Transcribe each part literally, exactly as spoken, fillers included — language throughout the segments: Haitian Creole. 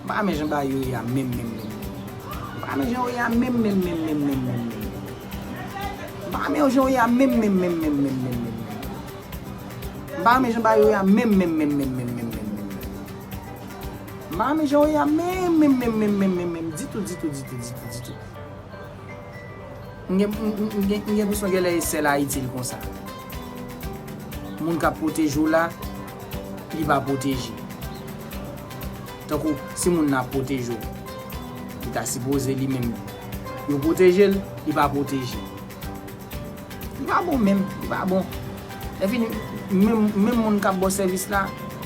Pa renmen jan bagay yo ye a menm, menm, menm, menm. Pa renmen jan yo ye a menm, menm, menm, menm, menm, menm, menm. Pa renmen jan yo ye a menm, menm, menm, menm, menm, menm, menm, menm. Pa renmen jan bagay yo ye a menm, menm, menm, menm, menm, menm, menm, menm. Pa renmen jan yo ye a menm, menm, menm, menm, menm, menm, menm. Ditou, ditou, ditou, ditou, ditou. M gen, m, m, m gen, m gen enpresyon genlè e sèl Ayiti l konsa. Moun k ap pwoteje w la, li pa pwoteje. Tankou si moun nan ap pwoteje w, li ta sipoze li menm yo pwoteje l, li pa pwoteje. Li pa bon menm, li pa bon. Lè fini, menm, menm moun k ap ba w sèvis la,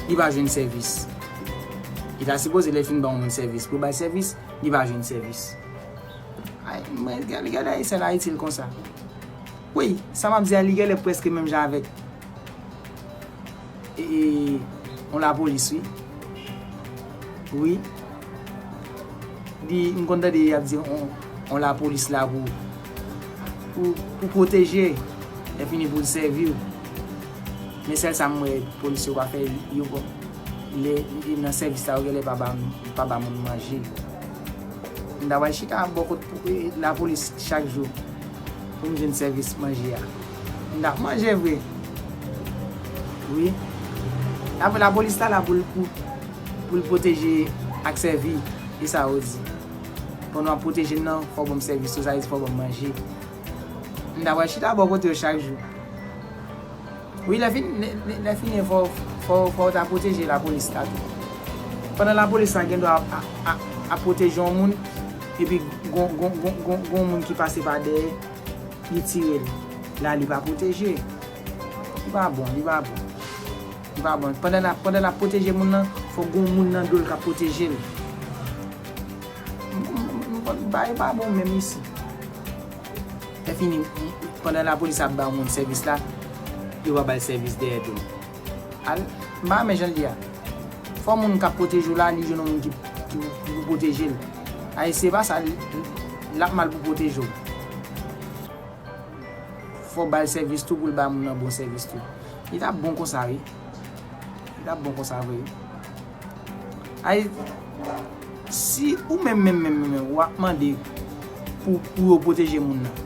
li pa jwenn sèvis. Li ta sipoze lè fini ba yon moun sèvis, pou bay sèvis, li pa jwenn sèvis. Ay, mwen, gade, gade Ayisyen la, itil konsa. Wi, sa m ap di a, li genlè prèske menm jan avèk, e, e, yon lapolis, wi. Wi. Li, m konn tande y ap di yon, yon lapolis la pou, pou, pou pwoteje, lè fini pou l sèvi w. Men sèl sa m wè polis yo pa fè, yo pa, lè, nan sèvis la, yo genlè pa ba, pa ba moun manje. M ta pral chita bò kot pou, e, lapolis chak jou pou m jwenn sèvis manje a. M t ap manje vre. Wi. Apre lapolis la la pou l, pou, pou l pwoteje ak sèvi. E sa yo di. Pandan w ap pwoteje m nan, fò w ban m sèvis tou, sa vle di fò w ban m manje. M ta pral chita bò kote yo chak jou. Wi, lè fini, lè, lè, lè fini, fò, fò, fò w ta pwoteje lapolis la tou. Pandan lapolis la gen dwa ap, ap, ap, ap pwoteje yon moun, epi gon, gon, gon, gon, gon moun ki pase pa dèyè, li tire l. La, li pa pwoteje. Li pa bon, li pa bon. Li pa bon. Pandan l ap, pandan l ap pwoteje moun nan, fò gon moun nan do l k ap pwoteje l. M, m, m, m konn bagay pa bon menm isi. Lè fini, pandan lapolis ap ba yon moun sèvis la, yo pa ba l sèvis dèyè do l. Al, m pa renmen jan l ye a. Fò moun k ap pwoteje w la, li jwenn yon moun ki, ki, ki pou pwoteje l. Ay, se pa sa, l, l ap mal pou pwoteje w. Fò w ba l sèvis tou pou l ba moun nan bon sèvis tou. Li t ap bon konsa, wi. Li t ap bon konsa vre, wi. Ay, si ou menm, menm, menm, menm, menm, w ap mande pou, pou yo pwoteje moun nan.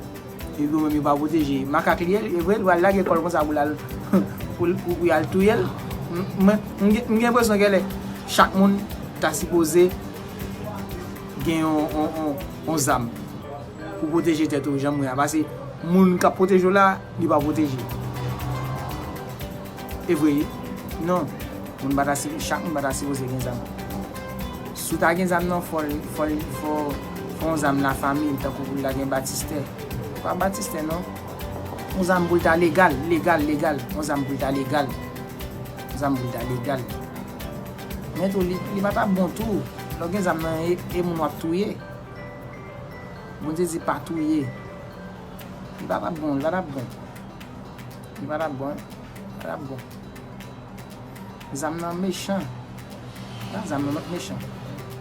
Epi yo menm yo pa pwoteje. Makak li ye, e vre, li pral lage kò l konsa pou l al, pou, pou, pou y al touye l. M, mwen, m gen, m gen enpresyon genlè chak moun ta sipoze gen yon, yon, yon, yon zam pou pwoteje tèt ou, jan m wè a. Paske moun k ap pwoteje w la, li pa pwoteje. E vre, non. Moun pa ta si, chak moun pa ta sipoze gen zam. Si w ta gen zam nan, fò, fò, fò, fò yon zam lafanmi, tankou pou l ta gen batistè. Pa batistè, non. Yon zam pou l ta legal, legal, legal. Yon zam pou l ta legal. Yon zam pou l ta legal. Men tou, li, li pa ta bon tou. Lè w gen zam nan, e, e moun w ap touye. Bondye di pa touye. Li pa t ap bon, li pa t ap bon. Li pa t ap bon, li pa t ap bon. Zam nan mechan. Zam nan mechan.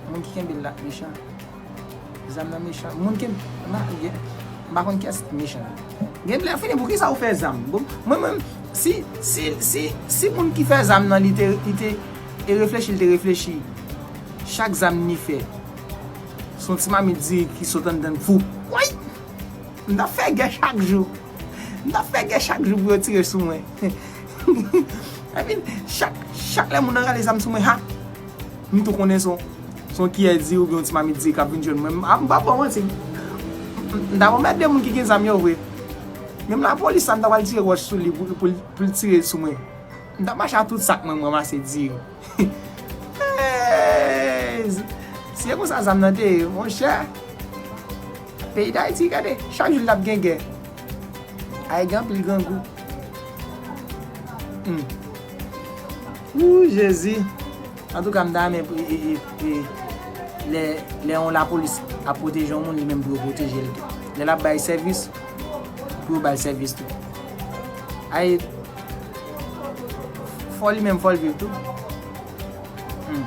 Moun ki kenbe l la mechan. Zam nan mechan. Moun ki, m pa konn kiyès ki mechan. Gen lè fini, poukisa ou fè zam? Bon, mwen menm, si, si, si, si moun ki fè zam nan, li te, li te, e reflechi, li te reflechi. Chak zam li fè, se yon ti mamit diri ki sot anndan l, fou. Woy! M t ap fè gè chak jou. M t ap fè gè chak jou pou yo tire sou mwen. Epi, chak, chak lè moun nan rale zam sou mwen, ha! M tou konnen se yon, se yon kiyè diri oubyen yon ti mamit diri k ap vin jwenn mwen. M, m pa ba w manti. M, m t ap anmède moun ki gen zam yo vre. Menm lapolis la, m ta pral tire wòch sou li pou, pou, pou l tire sou mwen. M t ap mache ak tout sak mwen, m ranmase diri. Hey! Si se konsa zam nan te ye, monchè. Peyi Dayiti, gade, chak jou l t ap gen gè. Ay, gen anpil grangou. Hmm. Wou, Jezi. Antouka, m ta renmen, e, e, e, e, lè, lè yon lapolis ap pwoteje yon moun, li menm pou yo pwoteje l tou. Lè l ap bay sèvis, pou yo ba l sèvis tou. Ay, fò li menm, fò l viv tou. Hmm.